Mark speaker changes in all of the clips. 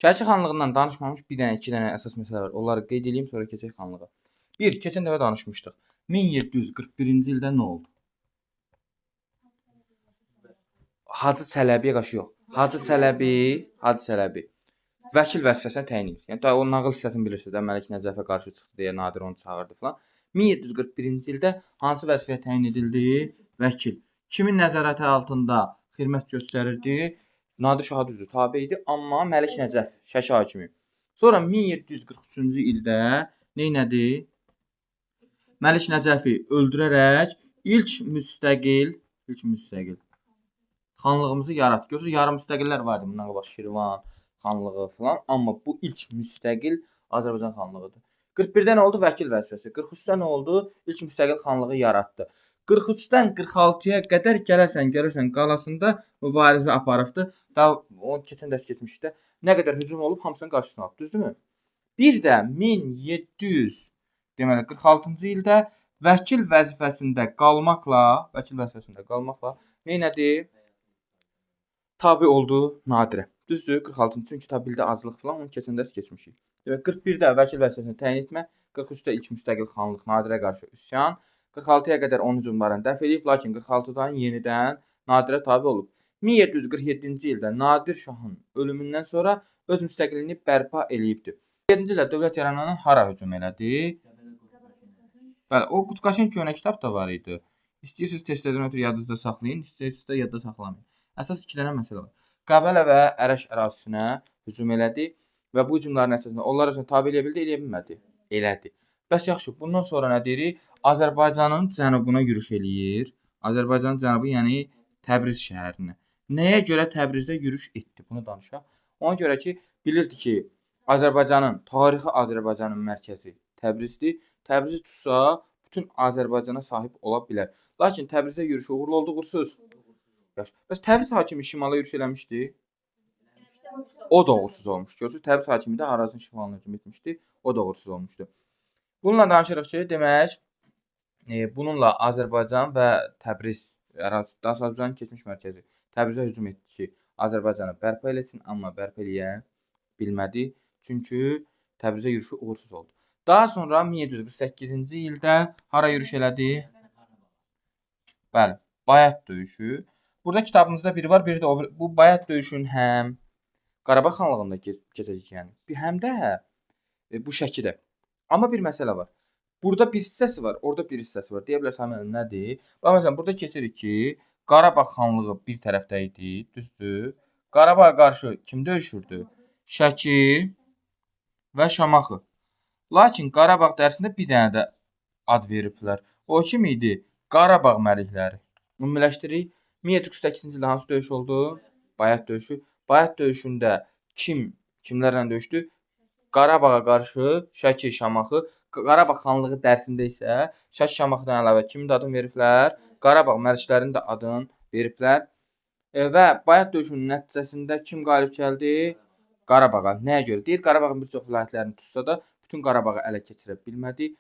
Speaker 1: Şəki xanlığından danışmamış bir dənə, iki dənə əsas məsələ var. Onları qeyd edeyim, sonra keçək xanlığa. Bir, keçən dəfə danışmışdıq. 1741-ci ildə nə oldu? Hacı Çələbiyə qarşı yox. Hacı Çələbi, Hacı Çələbi vəkil vəzifəsinə təyin edir. Yəni o nağıl hissəsini bilirsiniz də, Məlik Nəcəfə qarşı çıxdı deyə Nadir onu çağırdı filan. 1741-ci ildə hansı vəzifəyə təyin edildi? Vəkil. Kimin nəzarəti altında xidmət göstərirdi? Nadir Şaha düzdür, tabe idi, amma Məlik Nəcəf Şəki hakimi. Sonra 1743-cü ildə nə etdi? Məlik Nəcəfi öldürərək ilk müstəqil xanlığımızı yaratdı. Görürsüz, yarım müstəqillər var idi bundan qabaq Şirvan xanlığı filan, amma bu ilk müstəqil Azərbaycan xanlığıdır. 41-də nə oldu? Vəkil vəzifəsi. 43-də nə oldu? İlk müstəqil xanlığı yaratdı. 43-dən 46-ya qədər gələrsən, görürsən qalasında mübarizə aparıbdı. Daha o keçən dərs keçmişdi. Nə qədər hücum olub, hamısının qarşısını alıb, düzdürmü? Bir də 1700 deməli 46-cı ildə vəkil vəzifəsində qalmaqla, nə etdi? Tabe oldu Nadirə. Düzdür, 46-cı. Çünki tabildə azlıq filan, onu keçən dərs keçmişik. Demək 41-də vəkil vəzifəsini təyin etmə, 43-də ilk müstəqil xanlıq Nadirə qarşı üsyan, 46-ya qədər onun hücumlarını dəf edib, lakin 46-dan yenidən Nadirə tabe olub. 1747-ci ildə Nadir Şahın ölümündən sonra öz müstəqilliyini bərpa eləyibdir. 7-ci ildə dövlət yaranandan hara hücum elədi? Bəli, o Qutqaşın köhnə kitab da var idi. İstəyirsiniz testlərdən ötürü yadınızda saxlayın, istəyirsiniz də yadda saxlamayın. Əsas iki dənə məsələ var. Qəbələ və Ərəş ərazisinə hücum elədi və bu hücumların əsasında onlar özünə tabe eləyə bildi, eləyə bilmədi? Elədi. Bəs yaxşı, bundan sonra nə deyirik? Azərbaycanın cənubuna yürüş eləyir. Azərbaycanın cənubu, yəni Təbriz şəhərinə. Nəyə görə Təbrizdə yürüş etdi? Bunu danışaq. Ona görə ki, bilirdi ki, Azərbaycanın, tarixi Azərbaycanın mərkəzi Təbrizdir. Təbrizi tutsa, bütün Azərbaycana sahib ola bilər. Lakin Təbrizdə yürüşü uğurlu oldu, uğursuz? Yaxşı. Bəs Təbriz hakimi şimala yürüş eləmişdi? O da uğursuz olmuşdu. Görürsünüz, Təbriz hakimi də Arazın şimalına hücum etmişdi. O da uğursuz olmuşdu. Bununla danışırıq ki, demək, bununla Azərbaycan və Təbriz, daha Azərbaycanın keçmiş mərkəzi Təbrizə hücum etdi ki, Azərbaycanı bərpa eləsin, amma bərpa eləyə bilmədi. Çünki Təbrizə yürüşü uğursuz oldu. Daha sonra 1748-ci ildə hara yürüş elədi? Bəli, Bayat döyüşü. Burada kitabımızda biri var, biri də o biri. Bu Bayat döyüşünün həm Qarabağ xanlığında keçəcək yəni. Həm də bu Şəkidə. Amma bir məsələ var. Burada bir hissəsi var, orada bir hissəsi var. Deyə bilərsən müəllim nədir? Bax məsələn burada keçirik ki, Qarabağ xanlığı bir tərəfdə idi, düzdür? Qarabağa qarşı kim döyüşürdü? Şəki və Şamaxı. Lakin Qarabağ dərsində bir dənə də ad veriblər. O kim idi? Qarabağ məlikləri. Ümumiləşdirik. 1748-ci ildə hansı döyüş oldu? Bayat döyüşü. Bayat döyüşündə kim kimlərlə döyüşdü? Qarabağa qarşı Şəki, Şamaxı. Qarabağ xanlığı dərsində isə Şəki, Şamaxıdan əlavə kimin də adını veriblər? Qarabağ məliklərinin də adını veriblər. Və Bayat döyüşünün nəticəsində kim qalib gəldi? Qarabağa. Nəyə görə? Deyir, Qarabağın bir çox vilayətlərini tutsa da bütün Qarabağı ələ keçirə bilmədi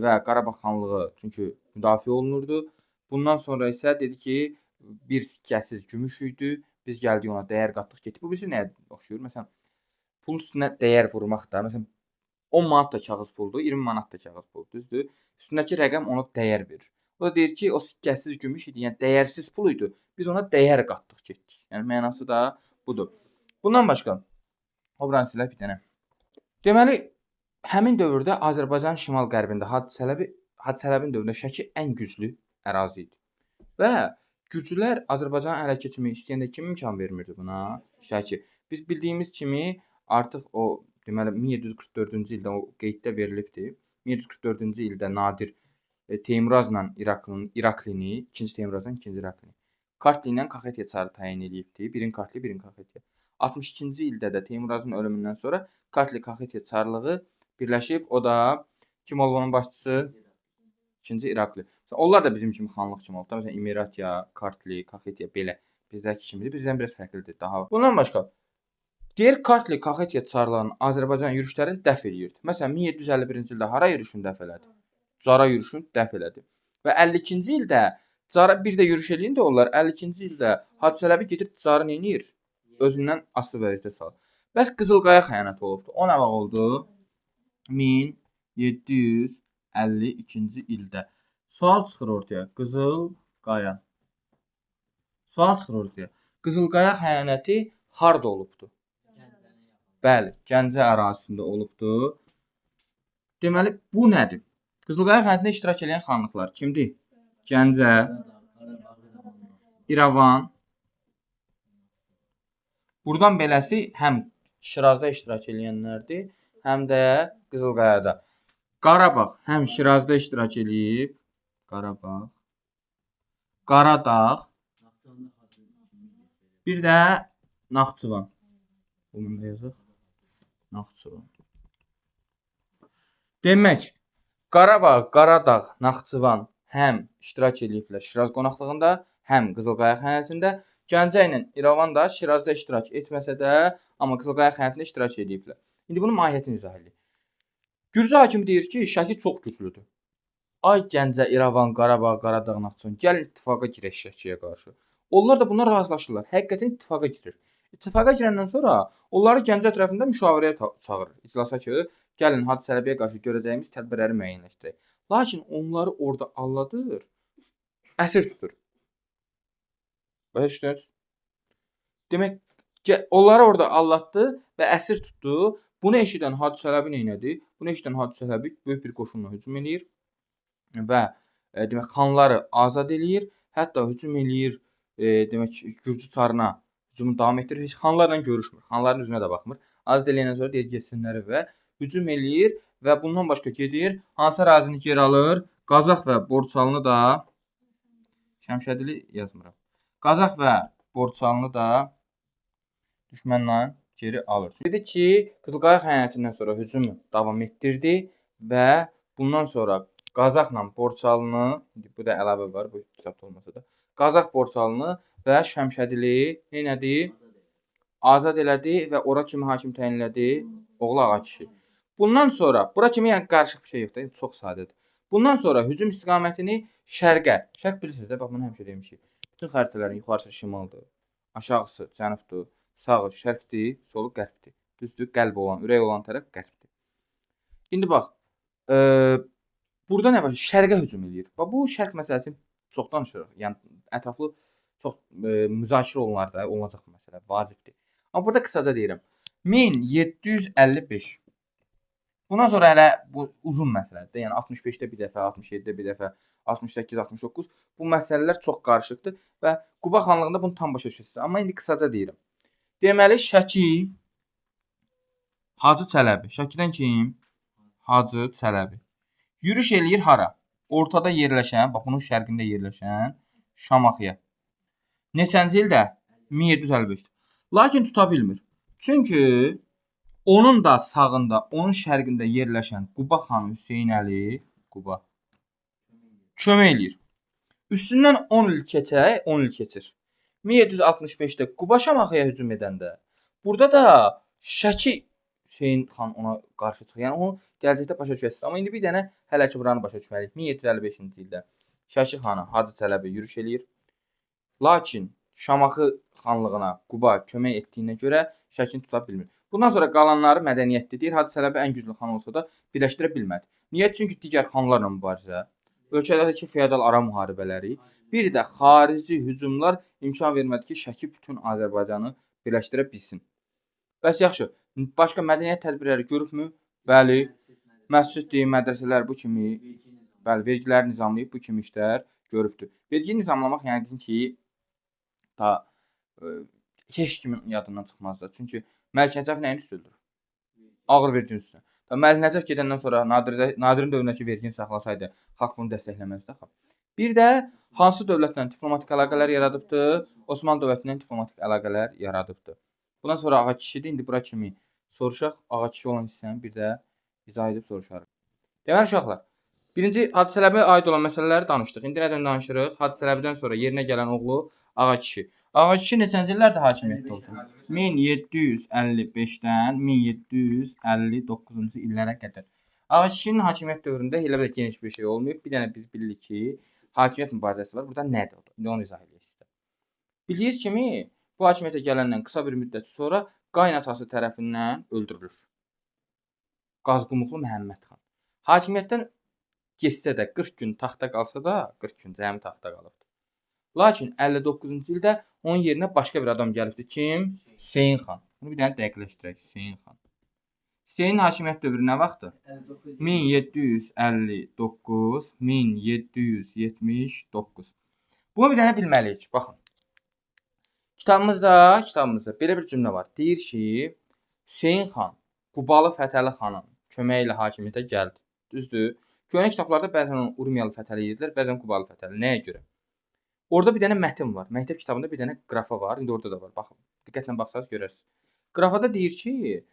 Speaker 1: və Qarabağ xanlığı çünki müdafiə olunurdu. Bundan sonra isə dedi ki, bir sikkəsiz gümüş idi. Biz gəldik ona dəyər qatdıq, getdik. Bu bilirsiz nəyə oxşuyur? Məsələn, pulun üstünə dəyər vurmaq da. Məsələn, 10 manat da kağız puldur, 20 manat da kağız puldur, düzdür? Üstündəki rəqəm ona dəyər verir. O da deyir ki, o sikkəsiz gümüş idi, yəni dəyərsiz pul idi. Biz ona dəyər qatdıq, getdik. Yəni mənası da budur. Bundan başqa, o buranı silə bir dənə. Deməli, həmin dövrdə Azərbaycanın şimal-qərbində Hacı Çələbinin dövründə Şəki ən güclü ərazi idi. Və gürcülər Azərbaycanı ələ keçirmək istəyəndə kim imkan vermirdi buna? Şəki. Biz bildiyimiz kimi artıq o deməli 1744-cü ildə o qeyddə verilibdi. 1744-cü ildə Nadir Teymurazla İraklini, ikinci Teymurazla ikinci İraklini Kartli ilə Kaxetiya çarı təyin eləyibdi. Birin Kartli, birin Kaxetiya. 62-ci ildə də Teymurazın ölümündən sonra Kartli Kaxetiya çarlığı birləşib. O da kim olub onun başçısı? İkinci İrakli. Məsələn, onlar da bizim kimi xanlıq kimi olub. Məsələn, İmeratiya, Kartli, Kaxetiya belə bizdəki kimidir. Bizdən biraz fərqlidir daha. Bundan başqa deyir Kartli Kaxetiya çarlığının Azərbaycan yürüşlərini dəf eləyirdi. Məsələn, 1751-ci ildə hara yürüşünü dəf elədi? Cara yürüşünü dəf elədi. Və 52-ci ildə Cara bir də yürüş eləyəndə onlar 52-ci ildə Hacı Çələbi gedir Carı nə edir? Özündən asılı vəziyyətə salır. Bəs Qızılqaya xəyanəti olubdu. O nə vaxt oldu? 1752-ci ildə. Sual çıxır ortaya. Qızılqaya. Sual çıxır ortaya. Qızılqaya xəyanəti harda olubdu? Bəli, Gəncə ərazisində olubdu. Deməli, bu nədir? Qızılqaya xəyanətində iştirak edən xanlıqlar kimdir? Gəncə, İrəvan. Buradan beləsi həm Şirazda iştirak edənlərdir, həm də Qızılqayada. Qarabağ həm Şirazda iştirak eləyib, Qarabağ, Qaradağ, bir də Naxçıvan. Bunu da yazaq. Naxçıvan. Demək, Qarabağ, Qaradağ, Naxçıvan həm iştirak eləyiblər Şiraz qonaqlığında, həm Qızılqaya xəyanətində. Gəncə ilə İrəvan da Şirazda iştirak etməsə də, amma Qızılqaya xəyanətində iştirak eləyiblər. İndi bunun mahiyyətini izah edeyim. Gürcü hakimi deyir ki, Şəki çox güclüdür. Ay Gəncə, İrəvan, Qarabağ, Qaradağ, Naxçıvan, gəlin ittifaqa girək Şəkiyə qarşı. Onlar da buna razılaşırlar. Həqiqətən ittifaqa girir. İttifaqa girəndən sonra onları Gəncə tərəfində müşavirəyə çağırır. İclasa ki, gəlin Hacı Çələbiyə qarşı görəcəyimiz tədbirləri müəyyənləşdirək. Lakin onları orada aldadır, əsir tutur. Başa düşdünüz? Demək, onları orada aldatdı və əsir tutdu. Bunu eşidən Hacı Çələbi nə elədi? Bunu eşidən Hacı Çələbi böyük bir qoşunla hücum eləyir və demək, xanları azad eləyir. Hətta hücum eləyir, demək, Gürcü çarına hücumu davam etdirir. Heç xanlarla görüşmür. Xanların üzünə də baxmır. Azad eləyəndən sonra deyir, getsinlər və hücum eləyir və bundan başqa gedir. Hansı ərazini geri alır? Qazax və Borçalını da Şəmşədili yazmıram. Qazax və Borçalını da düşmənlə geri alır. Dedi ki, Qızılqaya xəyanətindən sonra hücumu davam etdirdi və bundan sonra Qazaxla Borçalını, bu da əlavə var, bu kitabda olmasa da, Qazax Borçalını və Şəmşədili nə elədi? Azad elədi və ora kimi hakim təyin elədi? Oğlu Ağa kişi. Bundan sonra, bura kimi yəni qarışıq bir şey yoxdur, çox sadədir. Bundan sonra hücum istiqamətini şərqə, şərq bilirsiniz də, bax bunu həmişə demişik. Bütün xəritələrin yuxarısı şimaldır, aşağısı cənubdur, sağı şərqdir, solu qərbdir. Düzdür, qəlb olan, ürək olan tərəf qərbdir. İndi bax, burada nə var? Şərqə hücum eləyir. Bax, bu şərq məsələsini çox danışırıq. Yəni, ətraflı çox müzakirə olunar da, olunacaq bu məsələ, vacibdir. Amma burada qısaca deyirəm. 1755. Bundan sonra hələ bu uzun məsələdir. Yəni 65-də bir dəfə, 67-də bir dəfə, 68, 69. Bu məsələlər çox qarışıqdır və Quba xanlığında bunu tam başa düşürsünüz. Amma indi qısaca deyirəm. Deməli, Şəki Hacı Çələbi. Şəkidən kim? Hacı Çələbi. Yürüş eləyir hara? Ortada yerləşən, bax bunun şərqində yerləşən Şamaxıya. Neçənci ildə? 1755-də. Lakin tuta bilmir. Çünki onun da sağında, onun şərqində yerləşən Quba xanı Hüseyn Əli, Quba, kömək eləyir. Üstündən 10 il keçək, 10 il keçir. 1765-də Quba Şamaxıya hücum edəndə, burada da Şəki Hüseyn xan ona qarşı çıxır. Yəni, onu gələcəkdə başa düşəcəksiniz. Amma indi bir dənə hələ ki buranı başa düşməliyik. 1755-ci ildə Şəki xanı Hacı Çələbi yürüş eləyir. Lakin Şamaxı xanlığına Quba kömək etdiyinə görə Şəkini tuta bilmir. Bundan sonra qalanları mədəniyyətli deyir. Hacı Çələbi ən güclü xan olsa da birləşdirə bilmədi. Niyə? Çünki digər xanlarla mübarizə, ölkələrdəki feodal ara müharibələri, bir də xarici hücumlar imkan vermədi ki, Şəki bütün Azərbaycanı birləşdirə bilsin. Bəs yaxşı, başqa mədəniyyət tədbirləri görübmü? Bəli, məsciddir, mədrəsələr bu kimi, bəli, vergiləri nizamlayıb bu kimi işlər görübdür. Vergi nizamlamaq yəqin ki, ta heç kimin yadından çıxmaz da. Çünki Məlik Nəcəf nəyin üstündür? Ağır verginin üstünə. Və Məlik Nəcəf gedəndən sonra Nadirin dövründəki vergini saxlasaydı, xalq bunu dəstəkləməzdi axı. Bir də hansı dövlətlə diplomatik əlaqələr yaradıbdı? Osmanlı dövləti ilə diplomatik əlaqələr yaradıbdı. Bundan sonra ağa kişidir. İndi bura kimi soruşaq. Ağa kişi olan hissəni bir də izah edib soruşarıq. Deməli uşaqlar, birinci Hacı Çələbiyə aid olan məsələləri danışdıq. İndi nədən danışırıq? Hacı Çələbidən sonra yerinə gələn oğlu Ağa kişi. Ağa kişi neçənci illərdə hakimiyyətdə oldu? 1755-dən 1759-cu illərə qədər. Ağa kişinin hakimiyyət dövründə elə belə geniş bir şey olmayıb. Bir dənə biz bilirik ki, hakimiyyət mübarizəsi var. Burada nədir? İndi onu izah edək sizə. Bildiyiniz kimi, bu hakimiyyətə gələndən qısa bir müddət sonra Qaynatası tərəfindən öldürülür. Qazqumuqlu Məhəmməd xan. Hakimiyyətdən getsə də 40 gün taxta qalsa da, 40 gün cəmi taxta qalıbdır. Lakin 59-cu ildə onun yerinə başqa bir adam gəlibdir. Kim? Hüseyn xan. Bunu bir dənə dəqiqləşdirək. Hüseyn xan. Hüseynin hakimiyyət dövrü nə vaxtdır? 1759, 1779. Bunu bir dənə bilməliyik. Baxın. Kitabımızda belə bir cümlə var. Deyir ki, Hüseyn xan Qubalı Fətəli xanın köməyi ilə hakimiyyətə gəldi. Düzdür? Köhnə kitablarda bəzən onu Urmiyalı Fətəli edirdilər, bəzən Qubalı Fətəli. Nəyə görə? Orada bir dənə mətin var. Məktəb kitabında bir dənə qrafa var. İndi orada da var. Baxın, diqqətlə baxsanız görərsiniz. Qrafada deyir ki,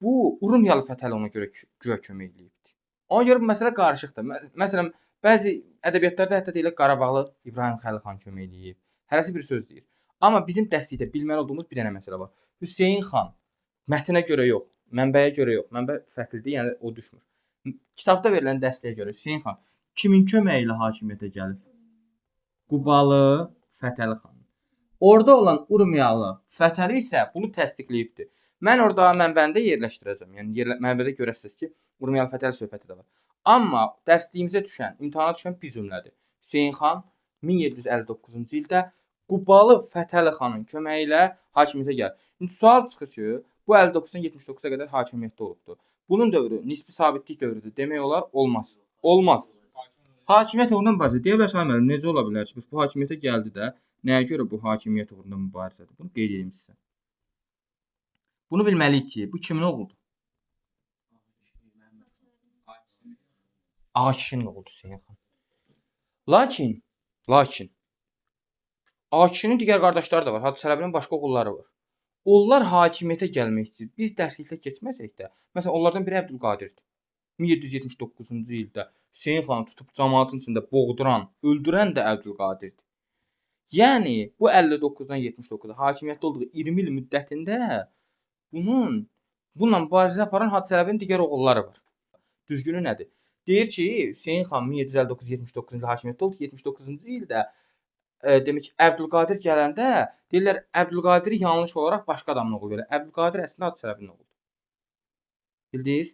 Speaker 1: bu Urmiyalı Fətəli ona görə güya kömək eləyibdi. Ona görə bu məsələ qarışıqdır. Məsələn, bəzi ədəbiyyatlarda hətta deyirlər Qarabağlı İbrahim Xəlil xan kömək eləyib. Hərəsi bir söz deyir. Amma bizim dərslikdə bilməli olduğumuz bir dənə məsələ var. Hüseyn xan mətinə görə yox, mənbəyə görə yox. Mənbə fərqlidir, yəni o düşmür. Kitabda verilən dərsliyə görə Hüseyn xan kimin köməyi ilə hakimiyyətə gəlib? Qubalı Fətəli xan. Orada olan Urmiyalı Fətəli isə bunu təsdiqləyibdir. Mən orada mənbəni də yerləşdirəcəm. Yəni mənbədə görəsiniz ki, Urmiyalı Fətəli söhbəti də var. Amma dərsliyimizə düşən, imtahana düşən bir cümlədir. Hüseyn xan 1759-cu ildə Qubalı Fətəli xanın köməyi ilə hakimiyyətə gəlir. İndi sual çıxır ki, bu 59-dan 79-a qədər hakimiyyətdə olubdur. Bunun dövrü nisbi sabitlik dövrüdür demək olar, olmaz. Olmaz. Hakimiyyət uğrunda mübarizə. Deyə bilər müəllim, necə ola bilər ki, bu hakimiyyətə gəldi də, nəyə görə bu hakimiyyət uğrunda mübarizədir? Bunu qeyd edeyim sizə. Bunu bilməliyik ki, bu kimin oğludur? Ağa kişinin oğludur Hüseyn xan. Lakin Ağa kişinin digər qardaşları da var. Hacı Çələbinin başqa oğulları var. Onlar hakimiyyətə gəlmək istəyir. Biz dərslikdə keçməsək də, məsələn, onlardan biri Əbdülqadirdir. 1779-cu ildə Hüseyn xanı tutub camaatın içində boğduran, öldürən də Əbdülqadirdir. Yəni bu 59-dan 79-a hakimiyyətdə olduğu 20 il müddətində bununla mübarizə aparan Hacı Çələbinin digər oğulları var. Düzgünü nədir? Deyir ki, Hüseyn xan 1759-79-cu ildə hakimiyyətdə oldu. 79-cu ildə demək ki, Əbdülqadir gələndə deyirlər Əbdülqadiri yanlış olaraq başqa adamın oğlu verir. Əbdülqadir əslində Hacı Çələbinin oğludur. Bildiniz?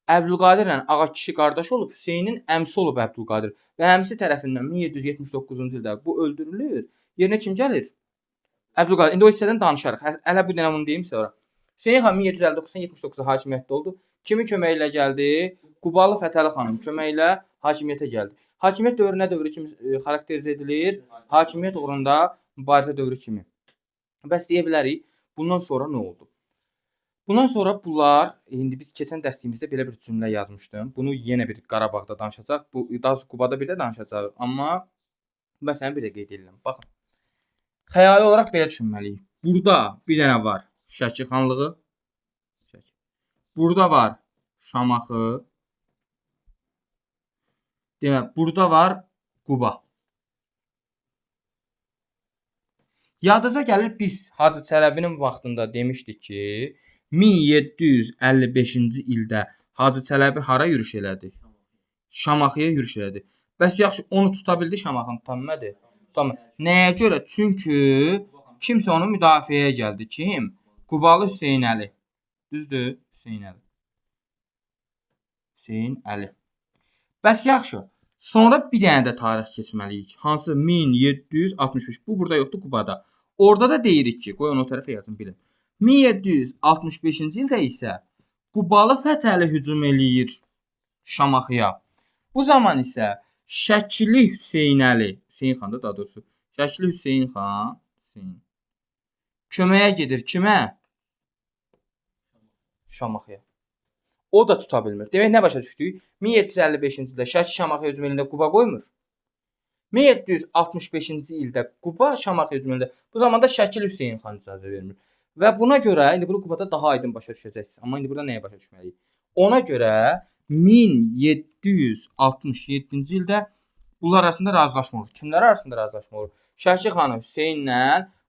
Speaker 1: Əbdülqadirlə ağa kişi qardaş olub, Hüseynin əmsi olub Əbdülqadir və əmsi tərəfindən 1779-cu ildə bu öldürülür. Yerinə kim gəlir? Əbdülqadir. İndi o hissədən danışarıq. Hələ bu dənə bunu deyim sonra. Hüseyn xan 1759-dan 79-a hakimiyyətdə oldu. Kimin köməyi ilə gəldi? Qubalı Fətəli xanın köməyi ilə hakimiyyətə gəldi. Hakimiyyət dövrü nə dövrü kimi xarakterizə edilir? Hakimiyyət uğrunda mübarizə dövrü kimi. Bəs deyə bilərik, bundan sonra nə oldu? Bundan sonra bunlar, indi biz keçən dərsliyimizdə belə bir cümlə yazmışdım. Bunu yenə bir Qarabağda danışacaq. Bu, daha sonra Qubada bir də danışacaq. Amma məsələn bir də qeyd edirəm. Baxın. Xəyali olaraq belə düşünməliyik. Burada bir dənə var Şəki xanlığı. Şəki. Burada var Şamaxı. Demək, burada var Quba. Yadınıza gəlir, biz Hacı Çələbinin vaxtında demişdik ki, 1755-ci ildə Hacı Çələbi hara yürüş elədi? Şamaxıya yürüş elədi. Bəs yaxşı, onu tuta bildi, Şamaxını tuta bilmədi? Tuta. Nəyə görə? Çünki kimsə onu müdafiəyə gəldi. Kim? Qubalı Hüseyn Əli. Düzdür? Hüseyn Əli. Hüseyn Əli. Bəs yaxşı. Sonra bir dənə də tarix keçməliyik. Hansı? 1765. Bu burada yoxdur, Qubada. Orada da deyirik ki, qoy onu o tərəfə yazın, bilin. 1765-ci ildə isə Qubalı Fətəli hücum eləyir Şamaxıya. Bu zaman isə Şəkili Hüseyn Əli, Hüseyn xan da daha doğrusu, Şəkili Hüseyn xan, Hüseyn köməyə gedir kimə? Şamaxıya. O da tuta bilmir. Demək, nə başa düşdük? 1755-ci ildə Şəki Şamaxıya hücum eləyəndə Quba qoymur. 1765-ci ildə Quba Şamaxıya hücum eləyəndə bu zamanda Şəkili Hüseyn xan icazə vermir. Və buna görə, indi bunu Qubada daha aydın başa düşəcəksiniz. Amma indi burada nəyə başa düşməliyik? Ona görə 1767-ci ildə bunlar arasında razılaşma olur. Kimlər arasında razılaşma olur? Şəki xanı Hüseynlə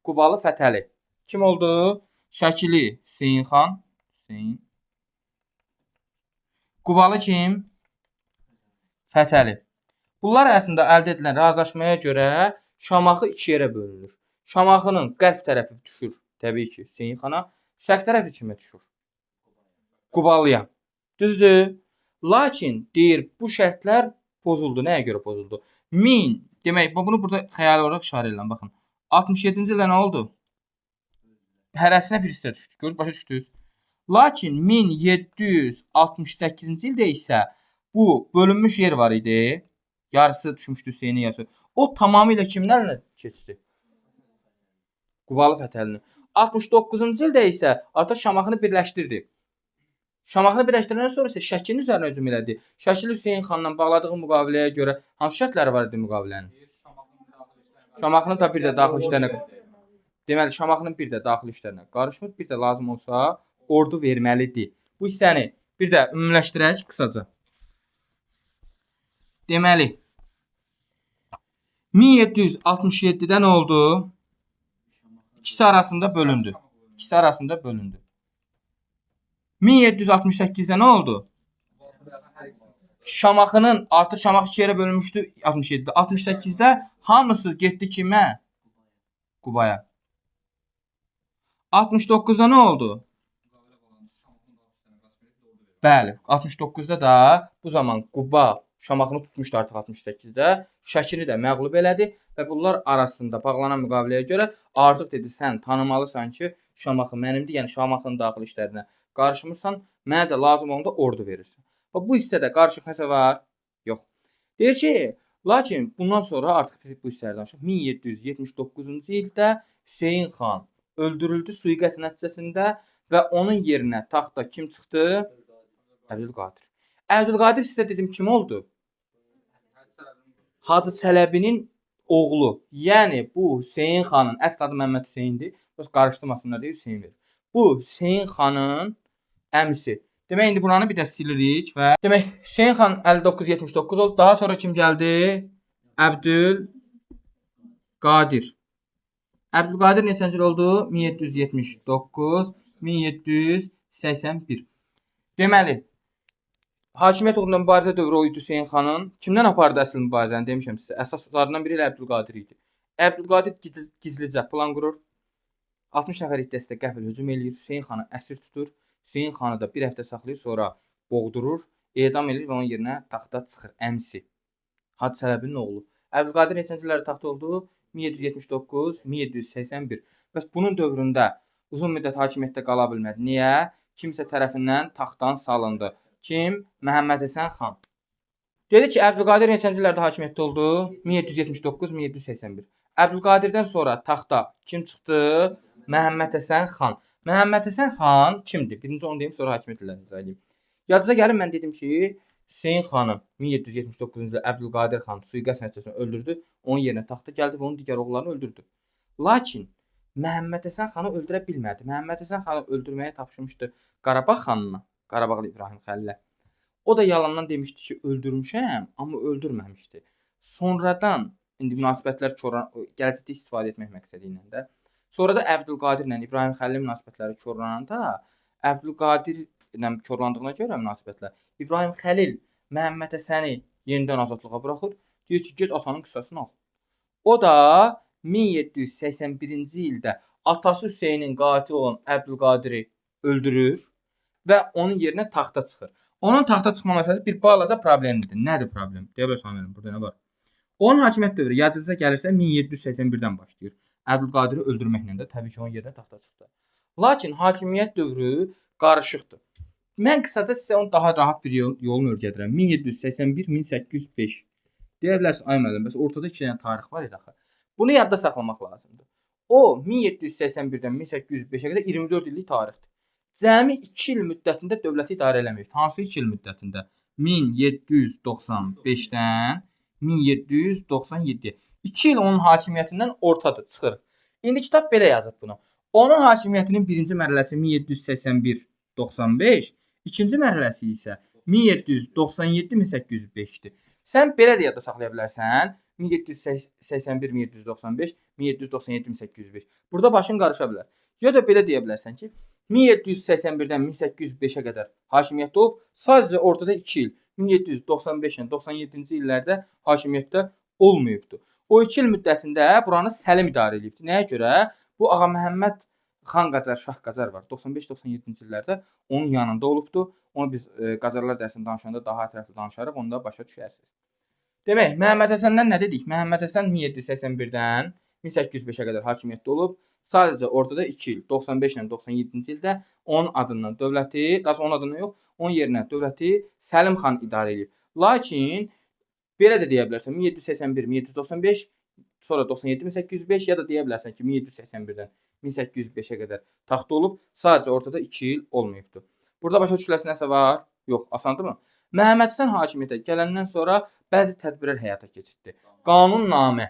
Speaker 1: Qubalı Fətəli. Kim oldu? Şəkili Hüseyn xan. Hüseyn. Qubalı kim? Fətəli. Bunlar arasında əldə edilən razılaşmaya görə Şamaxı iki yerə bölünür. Şamaxının qərb tərəfi düşür təbii ki Hüseyn xana. Şərq tərəfi kimə düşür? Qubalıya. Düzdür? Lakin deyir, bu şərtlər pozuldu. Nəyə görə pozuldu? 1000, demək, bunu burada xəyali olaraq işarə edirəm, baxın. 67-ci ildə nə oldu? Hərəsinə bir hissə düşdü. Görürsünüz, başa düşdünüz? Lakin 1768-ci ildə isə bu bölünmüş yer var idi. Yarısı düşmüşdü Hüseynin, yarısı. O tamamilə kimin əlinə keçdi? Qubalı Fətəlinin. 69-cu ildə isə artıq Şamaxını birləşdirdi. Şamaxını birləşdirəndən sonra isə Şəkinin üzərinə hücum elədi. Şəkili Hüseyn xanla bağladığı müqaviləyə görə hansı şərtləri var idi müqavilənin? Şamaxının da bir də daxil işlərinə. Deməli, Şamaxının bir də daxil işlərinə qarışmır, bir də lazım olsa ordu verməlidir. Bu hissəni bir də ümumiləşdirək qısaca. Deməli, 1767-də nə oldu? İkisi arasında bölündü. İkisi arasında bölündü. 1768-də nə oldu? Şamaxının artıq Şamaxı iki yerə bölünmüşdü 67-də. 68-də hamısı getdi kimə? Qubaya. 69-da nə oldu? Bəli, 69-da da bu zaman Quba Şamaxını tutmuşdu artıq 68-də. Şəkini də məğlub elədi və bunlar arasında bağlanan müqaviləyə görə artıq dedi sən tanımalısan ki, Şamaxı mənimdir, yəni Şamaxının daxili işlərinə qarışmırsan, mənə də lazım olanda ordu verirsən. Bax bu hissədə qarışıq nəsə var? Yox. Deyir ki, lakin bundan sonra artıq biz bu hissələri danışırıq. 1779-cu ildə Hüseyn xan öldürüldü sui-qəsd nəticəsində və onun yerinə taxta kim çıxdı? Əbdülqadir. Əbdülqadir sizə dedim kim oldu? Hacı Çələbinin oğlu. Yəni bu Hüseyn xanın əsl adı Məmməd Hüseyndir. Bəs qarışdırmasınlar deyə Hüseyn verir. Bu Hüseyn xanın əmisi. Demək indi buranı bir də silirik və demək Hüseyn xan 59-79 oldu. Daha sonra kim gəldi? Əbdülqadir. Əbdülqadir neçənci il oldu? 1779, 1781. Deməli, hakimiyyət uğrunda mübarizə dövrü o idi Hüseyn xanın. Kimdən apardı əsl mübarizəni demişəm sizə. Əsaslarından biri elə Əbdülqadir idi. Əbdülqadir gizlicə plan qurur. 60 nəfərlik dəstə qəfil hücum eləyir. Hüseyn xanı əsir tutur. Hüseyn xanı da bir həftə saxlayır, sonra boğdurur, edam eləyir və onun yerinə taxta çıxır əmisi. Hacı Çələbinin oğlu. Əbdülqadir neçənci illərdə taxta oldu? 1779, 1781. Bəs bunun dövründə uzun müddət hakimiyyətdə qala bilmədi. Niyə? Kimsə tərəfindən taxtdan salındı. Kim? Məhəmməd Həsən xan. Dedi ki, Əbdülqadir neçənci illərdə hakimiyyətdə oldu? 1779, 1781. Əbdülqadirdən sonra taxta kim çıxdı? Məhəmməd Həsən xan. Məhəmməd Həsən xan kimdir? Birinci onu deyim, sonra hakimiyyət illərini izah edeyim. Yadınıza gəlir, mən dedim ki, Hüseyn xanı 1779-cu ildə Əbdülqadir xan sui-qəsd nəticəsində öldürdü. Onun yerinə taxta gəldi və onun digər oğullarını öldürdü. Lakin Məhəmməd Həsən xanı öldürə bilmədi. Məhəmməd Həsən xanı öldürməyə tapşırmışdı Qarabağ xanına, Qarabağlı İbrahim Xəlilə. O da yalandan demişdi ki, öldürmüşəm, amma öldürməmişdi. Sonradan indi münasibətlər gələcəkdə istifadə etmək məqsədi ilə də. Sonra da Əbdülqadirlə İbrahim Xəlilin münasibətləri korlananda, Əbdülqadirlə korlandığına görə münasibətlər, İbrahim Xəlil Məhəmməd Həsəni yenidən azadlığa buraxır. Deyir ki, get atanın qisasını al. O da 1781-ci ildə atası Hüseynin qatili olan Əbdülqadiri öldürür və onun yerinə taxta çıxır. Onun taxta çıxma məsələsi bir balaca problemdir. Nədir problem? Deyə bilərsən mənim, burada nə var? Onun hakimiyyət dövrü yadınıza gəlirsə 1781-dən başlayır. Əbdülqadiri öldürməklə də təbii ki, onun yerinə taxta çıxdı. Lakin hakimiyyət dövrü qarışıqdır. Mən qısaca sizə onu daha rahat bir yolunu öyrədirəm. 1781-1805. Deyə bilərsiniz, ay müəllim, bəs ortada iki dənə tarix var idi axı. Bunu yadda saxlamaq lazımdır. O 1781-dən 1805-ə qədər 24 illik tarixdir. Cəmi 2 il müddətində dövləti idarə eləməyib. Hansı 2 il müddətində? 1795-dən 1797-yə. 2 il onun hakimiyyətindən ortadır, çıxır. İndi kitab belə yazıb bunu. Onun hakimiyyətinin birinci mərhələsi 1781-95, ikinci mərhələsi isə 1797-1805-dir. Sən belə də yadda saxlaya bilərsən. 1781, 1795, 1797, 1805. Burada başın qarışa bilər. Ya da belə deyə bilərsən ki, 1781-dən 1805-ə qədər hakimiyyətdə olub, sadəcə ortada 2 il, 1795 ilə 97-ci illərdə hakimiyyətdə olmayıbdır. O 2 il müddətində buranı Səlim idarə edibdir. Nəyə görə? Bu Ağa Məhəmməd Xan Qacar, Şah Qacar var. 95-97-ci illərdə onun yanında olubdu. Onu biz Qacarlar dərsini danışanda daha ətraflı danışarıq, onu da başa düşərsiniz. Demək, Məhəmməd Həsəndən nə dedik? Məhəmməd Həsən 1781-dən 1805-ə qədər hakimiyyətdə olub. Sadəcə ortada 2 il, 95 ilə 97-ci ildə onun adından dövləti, daha sonra onun adından yox, onun yerinə dövləti Səlim xan idarə edib. Lakin belə də deyə bilərsən 1781, 1795, sonra 97, 1805 ya da deyə bilərsən ki 1781-dən 1805-ə qədər taxtda olub. Sadəcə ortada 2 il olmayıbdı. Burada başa düşüləsi nəsə var? Yox, asandırmı? Məhəmməd Həsən hakimiyyətə gələndən sonra bəzi tədbirlər həyata keçirtdi. Qanunnamə.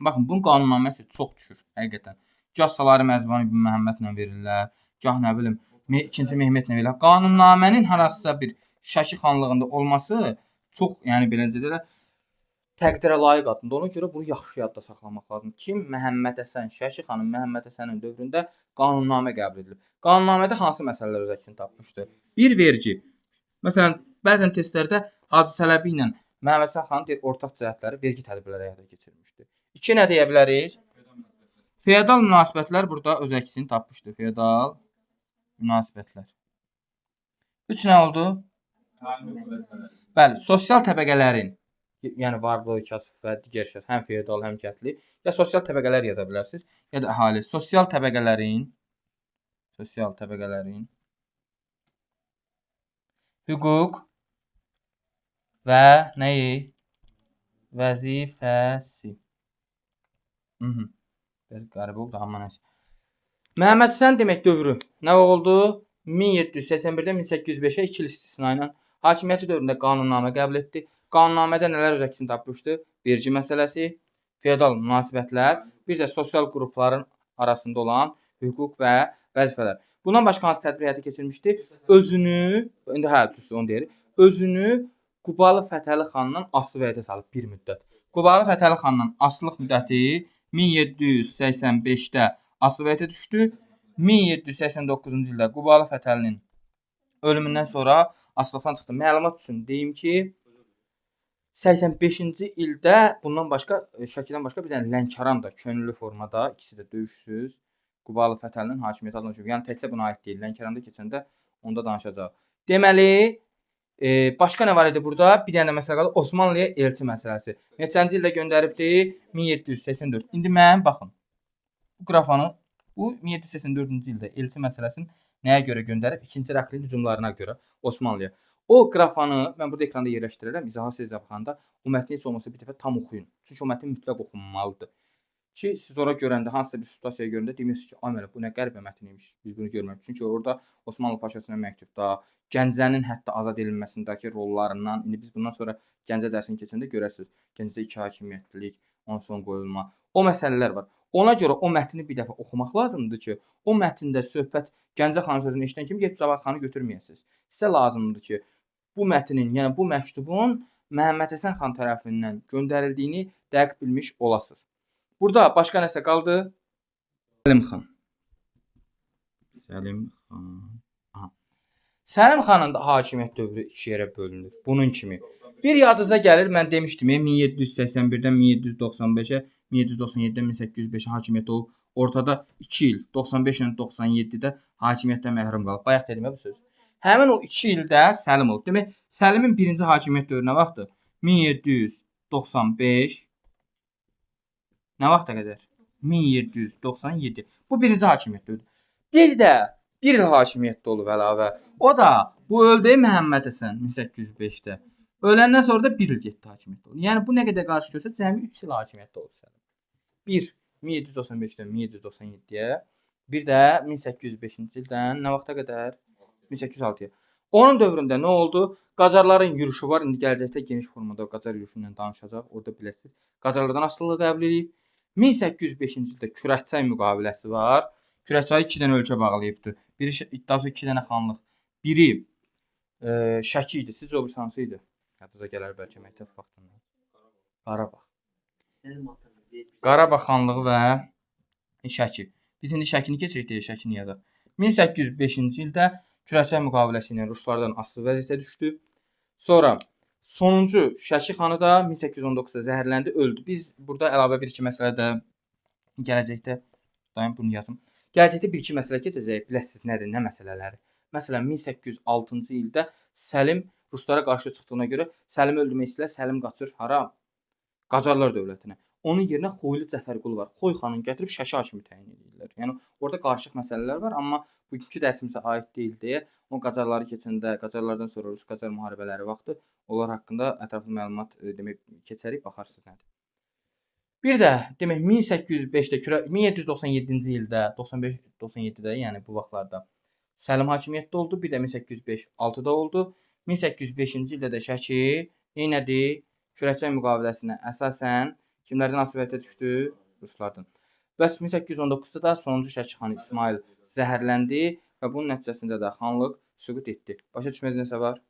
Speaker 1: Baxın, bunun qanunnaməsi çox düşür həqiqətən. Gah Salari Mərzban ibn Məhəmmədlə verirlər, gah nə bilim, 2-ci Mehmetlə verirlər. Qanunnamənin harasısa bir Şəki xanlığında olması çox, yəni beləcə də təqdirə layiq addımdır. Ona görə bunu yaxşı yadda saxlamaq lazımdır. Kim? Məhəmməd Həsən, Şəki xanın Məhəmməd Həsənin dövründə qanunnamə qəbul edilib. Qanunnamədə hansı məsələlər öz əksini tapmışdı? Bir, vergi. Məsələn, bəzən testlərdə Hacı Sələbi ilə Məhəmməd Həsən xanın deyir, ortaq cəhətləri vergi tədbirləri həyata keçirmişdi. İki, nə deyə bilərik? Feodal münasibətlər burada öz əksini tapmışdı. Feodal münasibətlər. Üç nə oldu? Bəli, sosial təbəqələrin, yəni varlı, kasıb və digər şeylər, həm feodal, həm kəndli, ya sosial təbəqələr yaza bilərsiniz, ya da əhali. Sosial təbəqələrin hüquq və nəyi? Vəzifəsi. Biraz qəribə oldu, amma nəsə. Məhəmməd Həsən demək dövrü nə oldu? 1781-dən 1805-ə 2 il istisna ilə hakimiyyəti dövründə qanunnamə qəbul etdi. Qanunnamədə nələr öz əksini tapmışdı? Vergi məsələsi, feodal münasibətlər, bir də sosial qrupların arasında olan hüquq və vəzifələr. Bundan başqa hansı tədbir həyata keçirmişdi? Özünü, indi hə, düzdür, onu deyir. Özünü Qubalı Fətəli xandan asılı vəziyyətə salıb bir müddət. Qubalı Fətəli xandan asılılıq müddəti 1785-də asılı vəziyyətə düşdü. 1789-cu ildə Qubalı Fətəlinin ölümündən sonra asılıqdan çıxdı. Məlumat üçün deyim ki, 85-ci ildə bundan başqa, Şəkidən başqa bir dənə Lənkəran da könüllü formada, ikisi də döyüşsüz Qubalı Fətəlinin hakimiyyəti altına düşüb. Yəni təkcə buna aid deyil. Lənkəranda keçəndə onda danışacaq. Deməli, başqa nə var idi burada? Bir dənə məsələ qaldı. Osmanlıya elçi məsələsi. Neçənci ildə göndəribdi? 1784. İndi mən baxın. Bu qrafanı bu 1784-cü ildə elçi məsələsini nəyə görə göndərib? İkinci İraklinin hücumlarına görə Osmanlıya. O qrafanı mən burada ekranda yerləşdirərəm. İzaha sizə baxanda o mətni heç olmasa bir dəfə tam oxuyun. Çünki o mətn mütləq oxunmalıdır. Ki siz ora görəndə hansısa bir situasiyaya görəndə demərsiniz ki, ay mənə bu nə qəribə mətn imiş. Biz bunu görməmişik. Çünki orada Osmanlı paşasına məktubda, Gəncənin hətta azad edilməsindəki rollarından, indi biz bundan sonra Gəncə dərsini keçəndə görərsiniz. Gəncədə iki hakimiyyətlilik, onun son qoyulma, o məsələlər var. Ona görə o mətni bir dəfə oxumaq lazımdır ki, o mətndə söhbət Gəncə xanı sözünü eşidən kimi gedib Cavad xanı götürməyəsiniz. Sizə lazımdır ki, bu mətnin, yəni bu məktubun Məhəmməd Həsən xan tərəfindən göndərildiyini dəqiq bilmiş olasınız. Burada başqa nəsə qaldı? Səlim xan. Səlim xan. Aha. Səlim xanın da hakimiyyət dövrü iki yerə bölünür. Bunun kimi. Bir yadınıza gəlir, mən demişdim, 1781-dən 1795-ə, 1797-dən 1805-ə hakimiyyət olub. Ortada 2 il, 95 ilə 97-də hakimiyyətdən məhrum qalıb. Bayaq dedim ya bu söz. Həmin o 2 ildə Səlim olub. Demək, Səlimin birinci hakimiyyət dövrü nə vaxtdır? 1795 nə vaxta qədər? 1797. Bu birinci hakimiyyət dövrüdür. Bir də bir il hakimiyyətdə olub əlavə. O da bu öldü Məhəmməd Həsən 1805-də. Öləndən sonra da bir il getdi hakimiyyətdə oldu. Yəni bu nə qədər qarşı görsə cəmi 3 il hakimiyyətdə olub Səlim. Bir 1795-dən 1797-yə, bir də 1805-ci ildən nə vaxta qədər? 1806-ya. Onun dövründə nə oldu? Qacarların yürüşü var. İndi gələcəkdə geniş formada Qacar yürüşü ilə danışacaq. Orada biləsiniz. Qacarlardan asılılıq qəbul edib. 1805-ci ildə Kürəkçay müqaviləsi var. Kürəkçayı 2 dənə ölkə bağlayıbdı. Biri iddiası 2 dənə xanlıq. Biri Şəki idi. Sizcə o birisi hansı idi? Yadınıza gələr bəlkə məktəb vaxtından. Qarabağ. Qarabağ xanlığı və Şəki. Biz indi Şəkini keçirik deyə Şəkini yazaq. 1805-ci ildə Kürəkçay müqaviləsi ilə ruslardan asılı vəziyyətə düşdü. Sonra sonuncu Şəki xanı da 1819-da zəhərləndi, öldü. Biz burada əlavə bir-iki məsələ də gələcəkdə daim bunu yazım. Gələcəkdə bir-iki məsələ keçəcək. Biləsiniz nədir, nə məsələləri. Məsələn, 1806-cı ildə Səlim ruslara qarşı çıxdığına görə Səlimi öldürmək istəyirlər. Səlim qaçır hara? Qacarlar dövlətinə. Onun yerinə Xoylu Cəfərqulu var. Xoy xanın gətirib Şəki hakimi təyin edirlər. Yəni orada qarışıq məsələlər var, amma bugünkü dərsimizə aid deyil deyə o Qacarları keçəndə, Qacarlardan sonra Rus-Qacar müharibələri vaxtı onlar haqqında ətraflı məlumat demək keçərik, baxarsınız nədir. Bir də demək 1805-də 1797-ci ildə, 95 97-də, yəni bu vaxtlarda Səlim hakimiyyətdə oldu. Bir də 1805-6-da oldu. 1805-ci ildə də Şəki neynədi? Kürəçay müqaviləsinə əsasən kimlərdən asiliyyətə düşdü? Ruslardan. Bəs 1819-da da sonuncu Şəki xanı İsmayıl zəhərləndi və bunun nəticəsində də xanlıq süqut etdi. Başa düşmədiyiniz nəsə var?